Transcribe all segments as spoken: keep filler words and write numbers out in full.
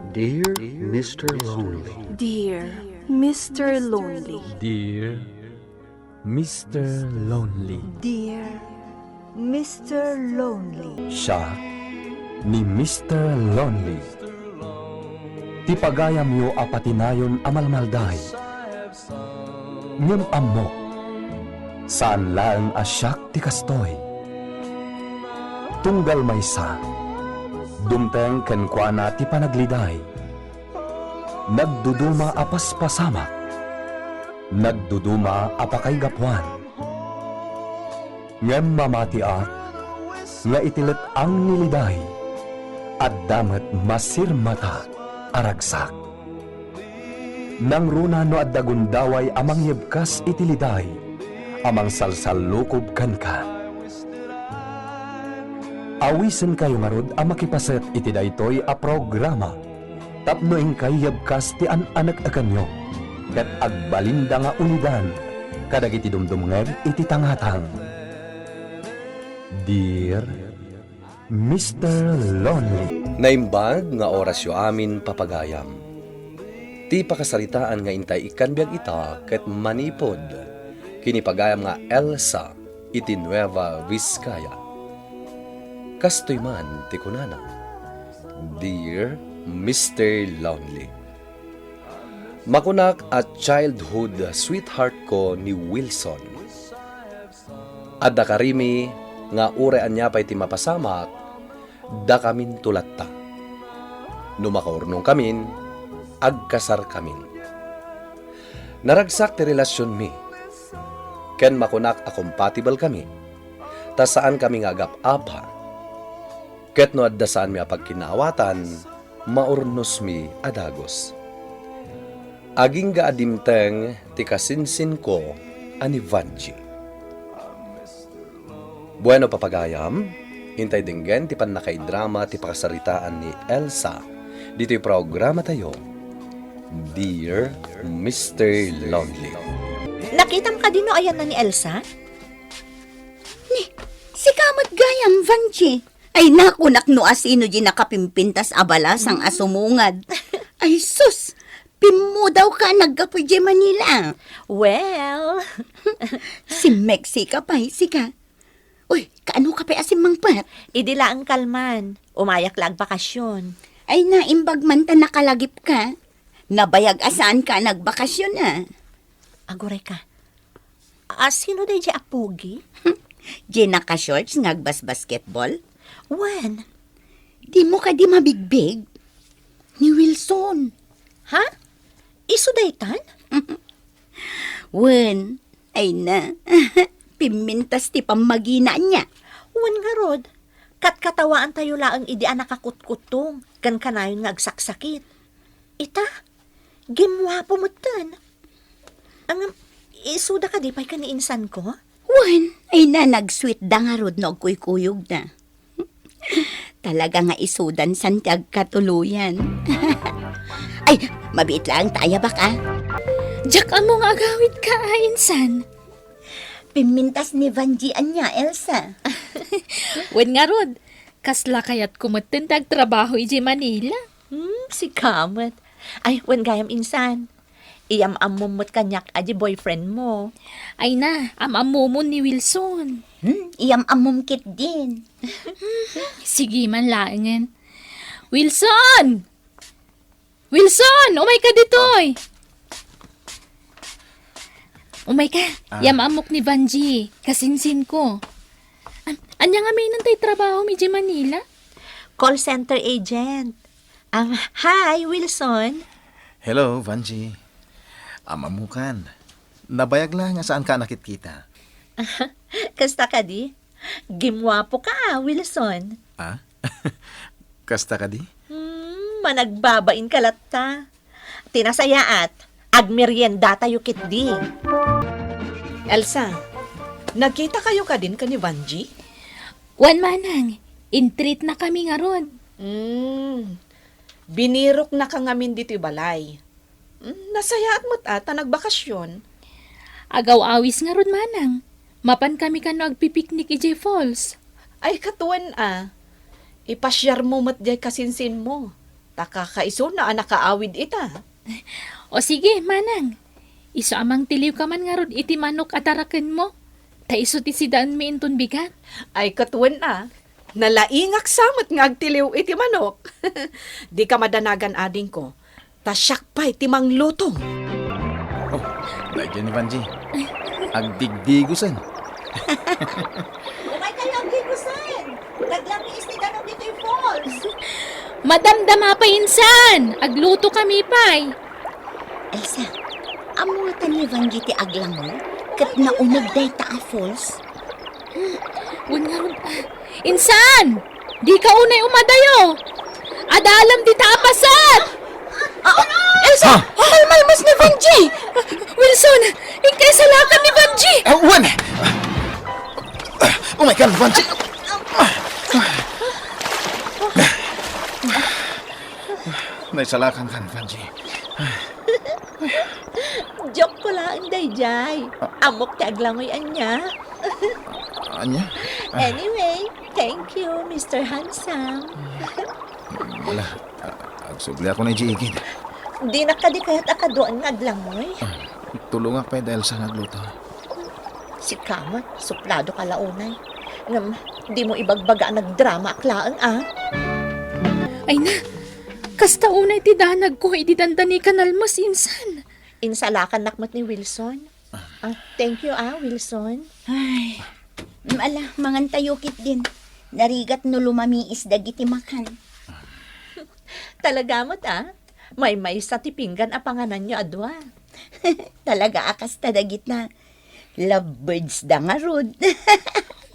Dear Mister Lonely. Dear Mister Lonely. Dear Mister Lonely. Dear Mister Lonely. Siak ni Mister Lonely. Ti pagayamyo a patinayon a malmalday. Ngem ammok, saan laeng a siak ti kastoy. Tunggal maysa, dumteng kenkuana ti panagliday. Nagduduma a paspasamak. Nagduduma a pakaigapuan. Ngem mamatiak nga iti let-ang ni liday, adda met masirmata a ragsak. Nangruna no adda gundaway a mangyebkas iti liday a mangsalsallukob kenka. Awisenkayo ngarud a makipaset iti daytoy a programa tapno inkay yebkas ti an-anek-ekanyo ket agbalinda nga ulidan kadagiti dumdumngeg iti tangatang. Dear Mister Lonely. Naimbag nga orasyo amin, papagayam. Ti pakasaritaan nga intay ikkan biag ita ket manipud ken ni pagayam nga Elsa iti Nueva Vizcaya. Kastoy man ti kunana, "Dear Mister Lonely, makunak a childhood sweetheart ko ni Wilson. Adda karimi nga uray ania pay ti mapasamak, dakaminto latta. No makaurnongkamin, agkasarkamin. Naragsak ti relasionmi, ken makunak a compatible kami, ta saankami nga agap-apa. Ket no adda saanmi a pagkinaawatan, maurnosmi a dagus. Agingga a dimteng ti kasinsinko a ni Vangie." Bueno, papagayam, intay denggen ti pannakaidrama ti pakasaritaan ni Elsa ditoy programatayo, Dear Mister Lonely. Nakitam kadi no ayanna ni Elsa? Ni, sika met gayam, Vangie. Ay, nakunak no asino di nakapimpintas a balasang a sumungad. Ay, sus! Pimmudawka naggapu idiay Manila. Well, si Mexica pay, sika. Uy, kaano ka pay a simmangpet? Idi laeng kalman. Umayak la agbakasyon. Ay, naimbag man ta nakalagipka. Nabayag a saanka a nagbakasyon, a. Aguray ka. A, sino daydiay a pogi? Diay naka-shorts nga agbasbasketball? Wen. Dimo kadi mabigbig? Ni Wilson. Ha? Isu daytan? Wen, ay na. Pimmintas ti pammagina ania. Wen ngarud, katkatawaantayo laeng idi a nakakutkuttong ken kanayon nga agsaksakit. Ita, gimmuapo metten. Ngem, isuda kadi pay ken ni insanko? Wen, ay na, nag-sweet da ngarud no agkuykuyogda. Talaga nga isudan san ti agkatuloyan. Ay, mabiit laeng ta ayabak, a. Diak ammo nga agawidka, a, insan. Pimmintas ni Vangie ania, Elsa? Wen ngarud, kasla kayatko metten ti agtrabaho idiay Manila. Hmm, sika met. Ay, wen gayam insan. Iyam-ammom met kaniak a di boyfriend mo. Ay na, am-ammomon ni Wilson. Hmm, iyam-ammom ketdin. Sige man laengen. Wilson! Wilson! Umayka ditoy! Umayka, ah. Iyam-ammok ni Vangie, kasinsinko. An-, ania ngamin tay trabahom idiay Manila? Call center agent. Um, hi, Wilson. Hello, Vangie. Am-ammokan. Nabayag la nga saanka a nakitkita. Kasta kadi? Gimmuapoka, a, Wilson. Ah? Kasta kadi? Hmm, managbabainka latta. Ti nasayaat, agmeriendatayo ketdi. Elsa, nagkitakayo kadin ken ni Vangie? Wen manang, in-treatnakami ngarud. Hmm, biniroknaka ngamin ditoy balay. Hmm, nasayaat met a ta nagbakasyon. Agaw-awis ngarud manang. Mapankami kano agpipiknik idiay falls. Ay, ket wen a. Ipasiarmo met diay kasinsinmo. Ta kakaisuna a nakaawid ita. O sige, manang. Isu a mangtiliwka man ngarud iti manok a tarakenmo. Ta isu ti sidaenmi inton bigat. Ay, ket wen a. Nalaingak sa met nga agtiliw iti manok. Dika madanagan, adingko. Ta siak pay ti mangluto. Oh, daydiay ni Vanji. Agdigdigusen. Umay kayo agdigusen. Naglangiis ti danum ditoy falls. Madamdama pay, insan. Agluto kami pay. Elsa, ammo ngata ni Vanji ti aglangoy ket nauneg dayta a falls? Wen ngarud, ah, insan! Dika unay umadayo! Adda alam dita a paset! Ah, ah, Elsa! Ha? Malmalmas ni Vanji! Wilson! Inka isalakan ni Vanji! Ah, wen! Umay ka, Vanji! Naisalakan kan, Vanji. Joke ko laeng daydiay. Ah. Ammok ti aglangoy ania. Ania? Ah. Anyway, thank you, Mister Handsome. Wala. Ah, agsubliak unay diay igid. Dinak kadi kayat a kaduaen nga aglangoy? Ah, tulongak pay da Elsa nga agluto. Sika met, supladoka la unay. Ngem, dimo ibagbaga a nagdramaak laeng, a? Ay na, kasta unay ti danagko idi dandani ka nalmas, insan. Insalakannak met ni Wilson. Ah, thank you, ah, Wilson. Ay, ala, mangantayo ketdin. Narigat no lumamiis dagiti makan. Talaga met, ah. Maymaysa ti pinggan a pangananyo a dua. Talaga a kasta dagita. Lovebirds da ngarud.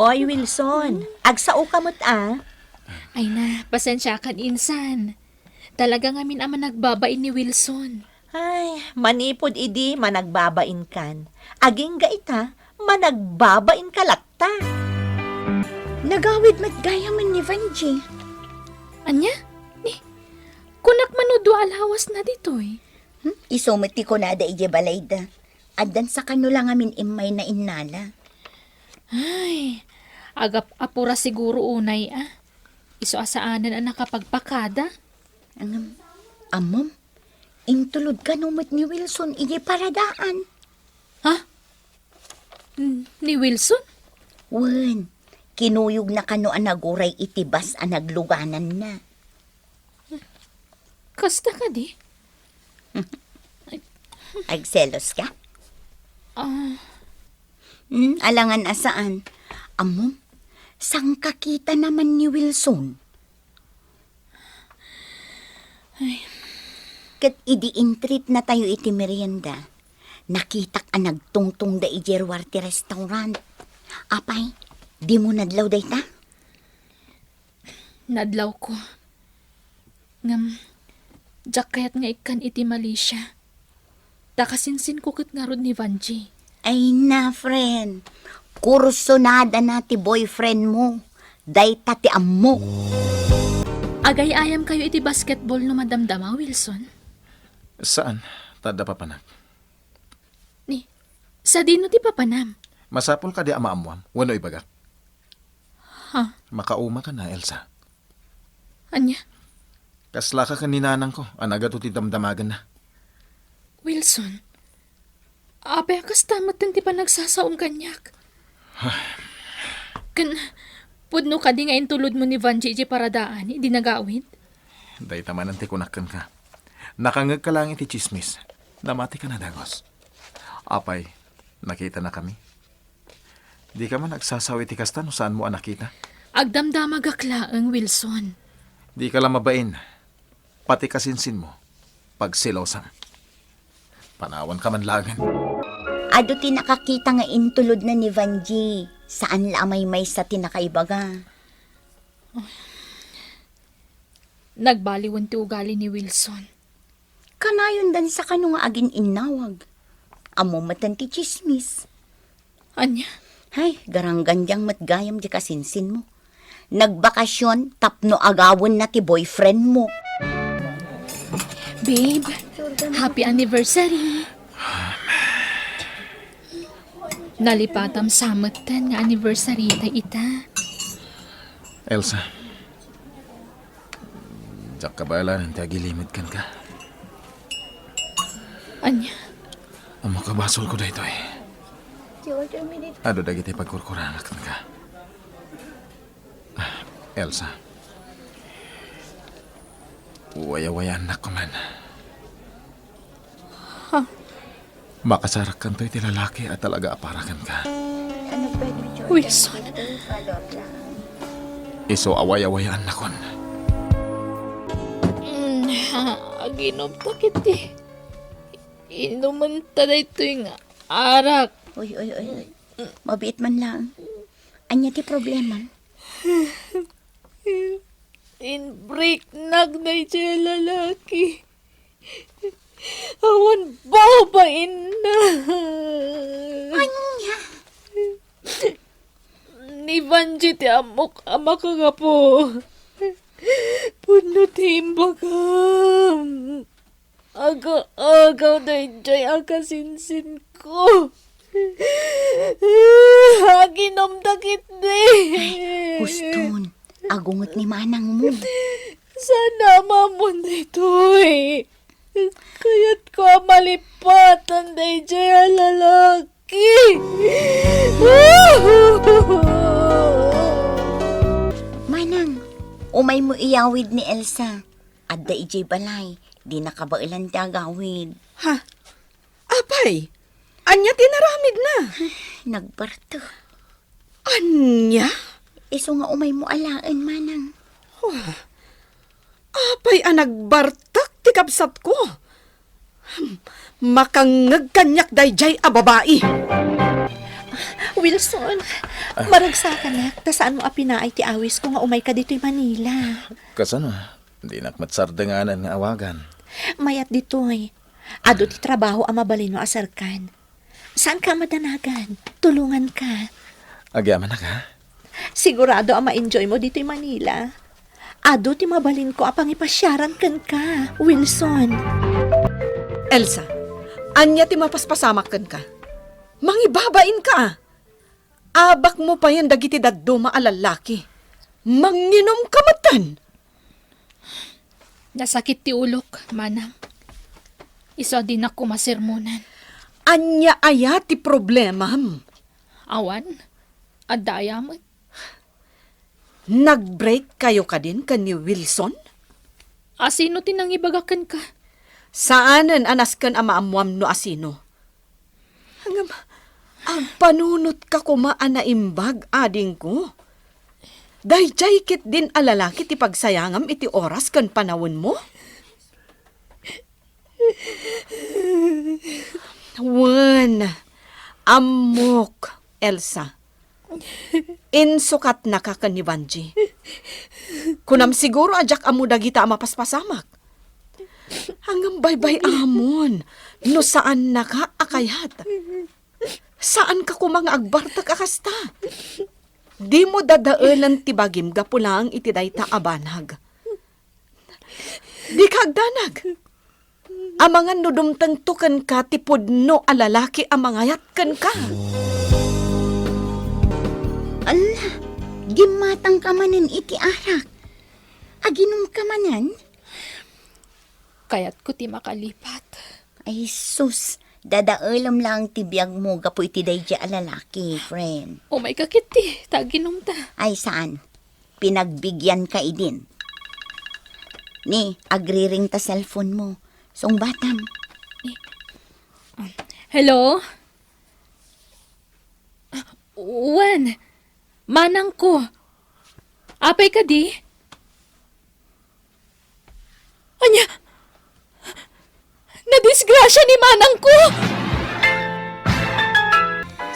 Oy, Wilson, agsaoka met, ah. Ay na, pasensiakan, insan. Talaga ngamin a managbabain ni Wilson. Ay, manipud idi managbabainkan, agingga ita, managbabainka latta. Nagawid met gayamen ni Vanji. Ania? Ni, kunak man no dua a lawasna ditoy. Hmm? Isu met ti kunada idiay balayda. Addan sakano la ngamin immayna innala. Ay, agap-apura siguro unay, a. Isu a saanen a nakapagpakada. Ngem, ammom, intulod kano met ni Wilson idiay paradaan. Ha? N-, ni Wilson? Wen, kinuyogna kano a naguray iti bus a naglugananna. Kasta kadi? Agselos ka? Ah. Hmm, alangan a saan. Ammom, sangkakitana man ni Wilson. Ay. Ket idi intreatnatayo iti merienda, nakitak a nagtungtongda idiay ruar ti restaurant. Apay, dimo nadlaw dayta? Nadlawko. Ngem, diak kayat nga ikkan iti Malaysia. Ta kasinsinko ket ngarud ni Vanji. Ay na, friend. Kursunadana ti boyfriend mo. Dayta ti ammok. Agay-ayamkayo iti basketball no madamdama, Wilson? Saan, ta adda papanak. Ni, sadino ti papanam? Masapul kadi a maammuam, wenno ibagak? Ha? Makauma ka na, Elsa. Ania? Kaslaka ken ni nanangko a nagato ti damdamagenna. Wilson, apay a kasta metten ti panagsasaom kaniak? Ken, pudno kadi nga intulodmo ni Vanji idiay paradaan idi nagawid? Dayta manen ti kunak kenka. Nakangngegka laeng iti tsismis. Namatika na dagus. Apay, nakitanakami? Dika man agsasao iti kasta no saanmo a nakita? Agdamdamagak laeng, Wilson. Dika la mabain. Pati kasinsinmo, pagsilosam. Panawanka man laengen. Adu ti nakakita nga intulodna ni Vanji. Saan la a maymaysa ti nakaibaga. Nagbaliwen ti ugali ni Wilson. Kanayondan sakano nga agin-innawag. Ammo metten ti tsismis. Ania? Hay, garanggandiang met gayam di kasinsinmo. Nagbakasyon tapno agawenna ti boyfriendmo. Babe, happy anniversary. Nalipatam sa metten nga anniversary ta ita. Elsa, Diak kabaelan ti agilimed kenka. Ania? Ammok a basolko daytoy. Adu dagiti pagkurkurangak kenka. Ah, Elsa. Wayawayaannak man. Ha? Makasarakkanto iti lalaki a talaga a para kenka. Wilson. Isu a wayawayaannakon. Mm, aginom ta ketdi. Inumenta daytoy nga arak. Uy, uy, uy, uy. Mabiit man lang. Ania ti problema? Inbreaknak daydiay a lalaki. Awan babainna. Ania? Ni Vanji ti ammok a makagapu. Pudno ti imbagam. Aga-agaw daydiay a kasinsinko. Aginom ta ketdi. Ay, huston. Agunget ni manangmo. Saan a maammoan daytoy. Kayatko a malipatan daydiay a lalaki. Manang, umaymo iyawid ni Elsa. Adda idiay balay, dina kabaelan ti agawid. Ha? Apay, ania ti naramidna? Nagbartek. Ania? Isu nga umaymo alaen, manang. Wah, apay a nagbartek ti kabsatko? Hmm, makangngeg kaniak daydiay a babai. Wilson, ah, maragsakanak, ta saanmo a pinaay ti awisko nga umayka ditoy Manila. Kasano? Dinak met sardenganan nga awagan. Mayat ditoy. Adu ti trabaho a mabalinmo a serkan. Saanka a madanagan. Tulonganka. Agyamanak, ha? Sigurado a ma-enjoymo ditoy Manila. Adu ti mabalinko a pangipasiaran kenka, Wilson. Elsa, ania ti mapaspasamak kenka? Mangibabainka, a. Abakmo payen dagiti dadduma a lallaki. Manginumka metten. Nasakit ti ulok, manang. Isu a dinak koma sermonan. Ania aya ti problemam? Awan, adda aya met. Nag-break kayo kadin ken ni Wilson? Asino ti nangibaga kenka? Saanen a nasken a maammoam no asino. Ngem, agpanunotka koma a naimbag, adingko. Daydiay ketdin a lalaki ti pagsayangam iti oras ken panawenmo? Wen, ammok, Elsa. Insukatnaka ken ni Vanji. Kunam siguro a diak ammo dagita a mapaspasamak. Ngem baybay-amon no saannaka a kayat. Saanka koma nga agbartek a kasta. Dimo dadaelen ti bagim gapu laeng iti dayta a banag. Dika agdanag. Amangan no dumtengto kenka ti pudno a lalaki a mangayat kenka. Ala, gimmatangka manen iti arak. Aginumka manen? Kayatko ti makalipat. Ay, sus, dadaelem laeng ti biagmo gapu iti daydiay a lalaki, friend. Umayka ketdi, ta aginumta. Ay, saan? Pinagbigyanka idin. Ni, agriring ta cellphone mo. Sungbatam. Hello? Wen, manangko. Apay kadi? Ania? Nadisgrasia ni manangko!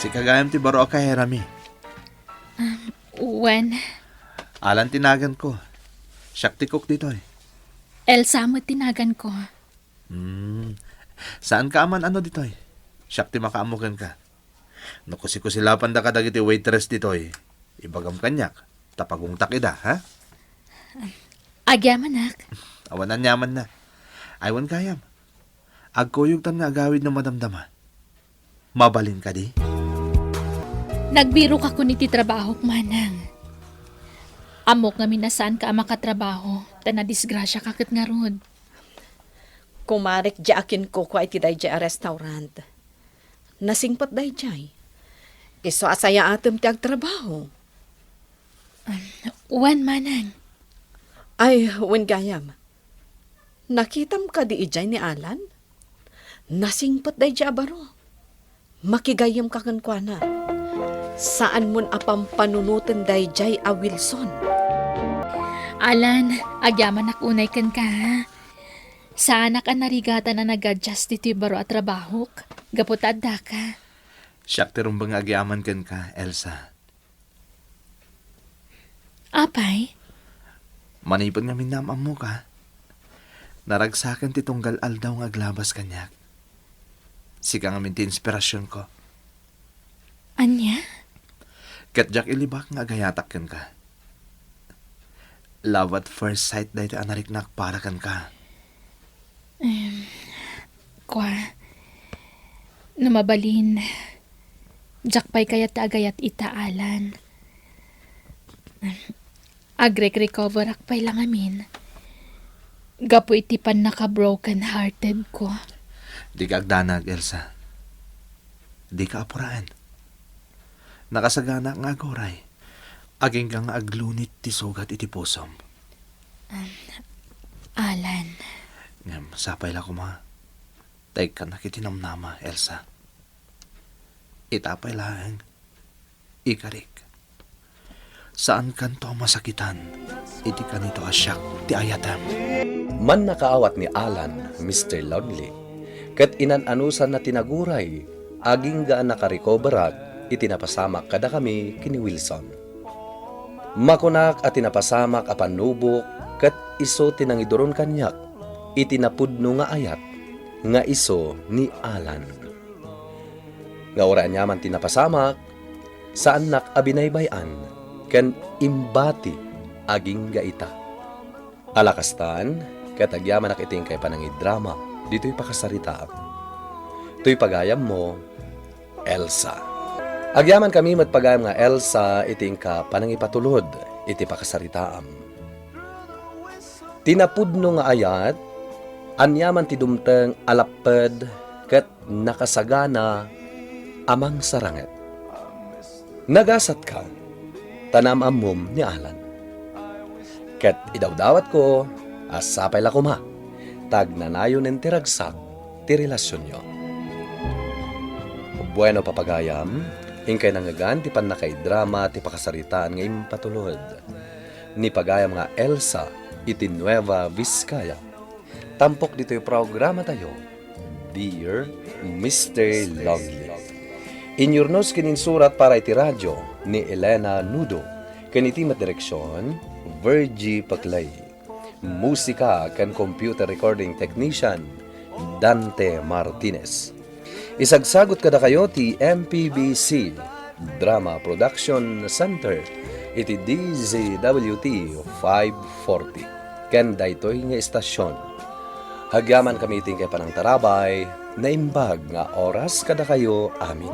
Sika gayam ti baro a kaherami. Um, wen. Alan ti naganko. Siak ti cook ditoy. Elsa met ti naganko. Hmm. Saanka a man-ano ditoy? Siak ti makaammo kenka. No kusikusilapanda kadagiti waitress ditoy, ibagam kaniak, ta pagungtak ida, ha? Agyamanak. Awan aniamanna. Aywan gayam. Agkuyogtan nga agawid no madamdama. Mabalin kadi? Nagbirok a kun iti trabahok, manang. Ammok ngamin a saanka a makatrabaho, ta nadisgrasiaka ket ngarud. Kumarek diay akinkukua iti daydiay a restaurant. Nasingpet daydiay. Isu a sayaatem ti agtrabaho. Wen, manang. Ay, wen gayam. Nakitam kadi idiay ni Alan? Nasingpet daydiay a baro. Makigayyemka kenkuana. Saanmon a pampanunoten daydiay a Wilson. Alan, agyamanak unay kenka, ha? Saanak a narigatan a nag-adjust ditoy baro a trabahok, gapu ta addaka. Siak ti rumbeng nga agyaman kenka, Elsa. Apay? Manipud ngamin naam-ammoka, naragsaken ti tunggal aldaw nga aglabas kaniak. Sika ngamin ti inspirasionko. Ania? Ket diak ilibak nga agayatak kenka. Love at first sight daytoy a nariknak para kenka. Em, kua, no mabalin, diak pay kayat ti agayat ita, Alan. Agrek-recoverak pay la ngamin gapu iti pannaka-broken-hearted ko. Dika agdanag, Elsa. Dika apuraen. Nakasaganaak nga aguray. Agingga nga aglunit ti sugat iti pusom. Um, Alan. Ngem, sapay la koma. Ta ikkannak iti namnama, Elsa. Ita pay laeng, ikarik. Saankanto a masakitan iti kanito a siak ti ayatem. Mannakaawat ni Alan, Mister Lonely, ket inan-anusanna ti naguray agingga a nakarecoverak iti napasamak kadakami ken ni Wilson. Makunak a ti napasamak a pannubok ket isu ti nangiduron kaniak iti napudno nga ayat nga isu ni Alan. Nga uray aniaman ti napasamak, saannak a binaybay-an ken imbati agingga ita. Ala kastan, ket agyamanak iti inkay panangidrama ditoy pakasaritaam. Toy pagayammo, Elsa. Agyamankami met pagayam nga Elsa iti inka panangipatulod iti pakasaritaam. Ti napudno nga ayat, aniaman ti dumteng a lapped ket nakasagana a mangsaranget. Nagasatka, ta naam-ammom ni Alan. Ket idawdawatko a sapay la koma, ta agnanayonen ti ragsak ti relasionyo. Bueno, papagayam, inkay nangngegan ti pannakaidrama ti pakasaritaan nga impatulod ni pagayam nga Elsa iti Nueva Vizcaya. Tampok ditoy programatayo, Dear Mister Lonely. Inyurnos ken insurat para iti radio ni Elena Nudo, ken iti met direksion, Virgie Paclay. Musika ken computer recording technician, Dante Martinez. Isagsagut kadakayo ti M P B C Drama Production Center iti D Z W T five forty ken daytoy nga istasyon. Agyamankami iti inkay panangtarabay, naimbag nga oras kadakayo amin.